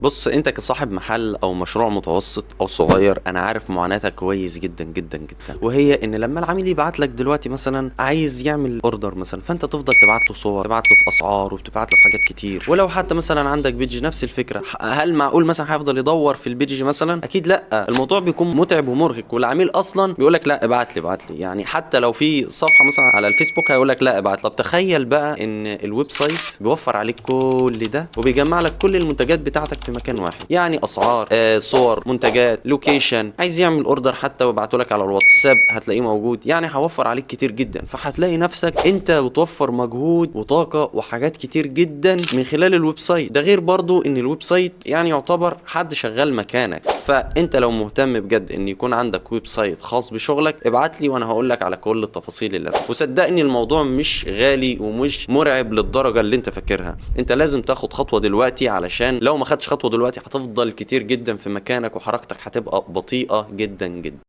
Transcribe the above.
بص، انت كصاحب محل او مشروع متوسط او صغير، انا عارف معاناتك كويس جدا جدا جدا، وهي ان لما العميل يبعت لك دلوقتي مثلا عايز يعمل order مثلا، فانت تفضل تبعت له صور، تبعت له في اسعار، وبتبعت له في حاجات كتير. ولو حتى مثلا عندك page نفس الفكره، هل معقول مثلا هيفضل يدور في ال page مثلا؟ اكيد لا. الموضوع بيكون متعب ومرهق، والعميل اصلا بيقول لك لا ابعت لي ابعت لي، يعني حتى لو في صفحة مثلا على الفيسبوك هيقول لك لا ابعت. طب تخيل بقى ان ال website بيوفر عليك كل ده وبيجمع لك كل المنتجات بتاعتك في مكان واحد، يعني اسعار، صور منتجات، location، عايز يعمل order حتى ويبعته لك على الواتساب هتلاقيه موجود. يعني هوفر عليك كتير جدا، فهتلاقي نفسك انت بتوفر مجهود وطاقة وحاجات كتير جدا من خلال ال website ده. غير برضو ان ال website يعني يعتبر حد شغال مكانك. فانت لو مهتم بجد ان يكون عندك website خاص بشغلك، ابعت لي وانا هقول لك على كل التفاصيل اللازمه. وصدقني الموضوع مش غالي ومش مرعب للدرجة اللي انت فاكرها. انت لازم تاخد خطوة دلوقتي، علشان لو ما خدتش خطوة دلوقتي هتفضل كتير جدا في مكانك وحركتك هتبقى بطيئه جدا جدا.